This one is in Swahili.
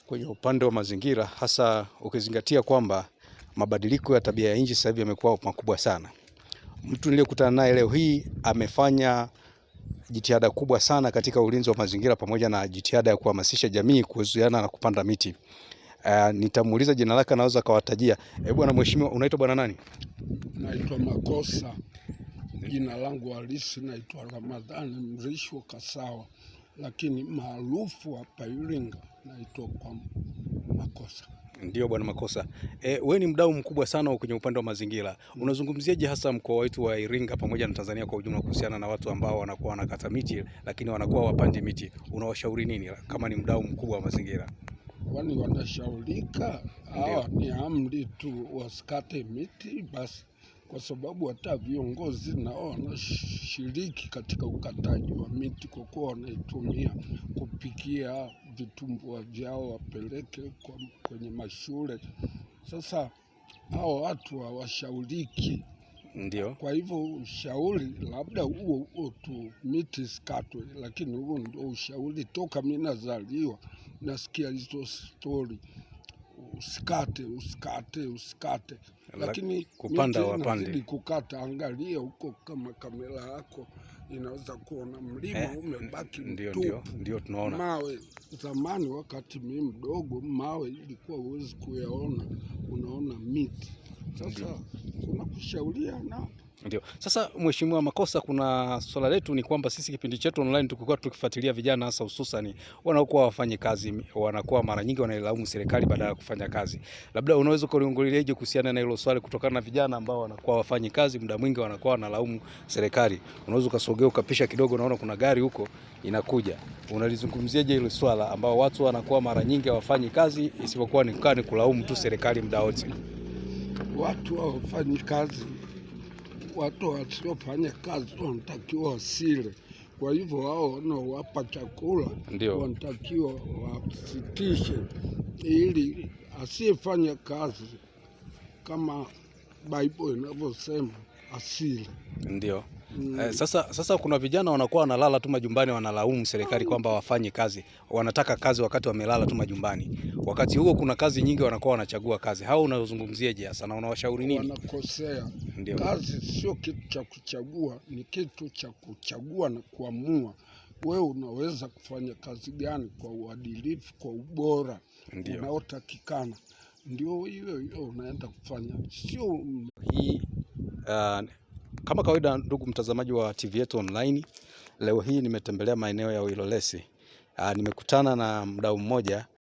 Kwenye upande wa mazingira, hasa ukizingatia kwamba mabadiliko ya tabia ya nchi sasa hivi yamekuwa makubwa sana. Mtu niliyekutana naye leo hii amefanya jitihada kubwa sana katika ulinzi wa mazingira pamoja na jitihada ya kuhamasisha jamii kuhusiana na kupanda miti. Nitamuuliza jina lake, anaweza akawatajia. Bwana mheshimiwa, unaitwa bwana nani? Naitwa Makosa, jina langu halisi naitwa Ramadhani Mrisho Kasawa, lakini maarufu hapa Iringa naitwa kwa Makosa. Ndio bwana Makosa. Wewe ni mdau mkubwa sana kwenye upande wa mazingira. Unazungumziaje hasa mkoa wetu wa Iringa pamoja na Tanzania kwa ujumla kuhusiana na watu ambao wanakuwa wanakata miti lakini wanakuwa wapandi miti? Unawashauri nini kama ni mdau mkubwa wa mazingira? Kwani wanashaurika hawa? Ni amri tu wasikate miti basi, kwa sababu hata viongozi nao wanashiriki katika ukataji wa miti kwa kuwa wanaitumia kupikia vitumbua vyao wapeleke kwenye mashule. Sasa hao watu hawashauriki. Ndio. Kwa hivyo ushauri labda huo huo tu, miti isikatwe, lakini huo ndio ushauri toka mimi nazaliwa nasikia hizo stori, usikate, usikate, usikate, lakini kupanda miti wapande. inazidi kukata. Angalia huko, kama kamera yako inaweza kuona mlima umebaki Ndio, mtupu. ndio tunaona. Mawe zamani, wakati mimi mdogo, mawe ilikuwa huwezi kuyaona, unaona miti. Sasa kuna kushauriana. Ndio. Sasa Mheshimiwa Makosa, kuna swala letu ni kwamba sisi kipindi chetu online tukikuwa tukifuatilia vijana hasa hususani wanaokuwa wafanye kazi, wanakuwa mara nyingi wanailaumu serikali badala ya kufanya kazi. Labda unaweza kuliongeleaje kuhusiana na hilo swali kutokana na vijana ambao wanakuwa wafanyi kazi, muda mwingi wanakuwa wanalaumu serikali. Unaweza ukasogea ukapisha kidogo, naona kuna gari huko inakuja. Unalizungumziaje hilo swala ambao watu wanakuwa mara nyingi hawafanyi kazi isipokuwa ni kukaa ni kulaumu tu serikali muda wote? Watu hawafanyi kazi, watu wasiofanya kazi wanatakiwa wasile. Kwa hivyo hao wanaowapa chakula wanatakiwa wasitishe, ili asiyefanya kazi kama Bible inavyosema asile. Ndio. Sasa kuna vijana wanakuwa wanalala tu majumbani, wanalaumu serikali kwamba wafanye kazi, wanataka kazi wakati wamelala tu majumbani. Wakati huo kuna kazi nyingi, wanakuwa wanachagua kazi. Hao unazungumziaje hasa na unawashauri nini? Wanakosea. Ndio. Kazi sio kitu cha kuchagua, ni kitu cha kuchagua na kuamua. Wewe unaweza kufanya kazi gani kwa uadilifu, kwa ubora unaotakikana, ndio hiyo hiyo unaenda kufanya, sio Hii kama kawaida, ndugu mtazamaji wa TV yetu online, leo hii nimetembelea maeneo ya Uilolesi. Nimekutana na mdau mmoja.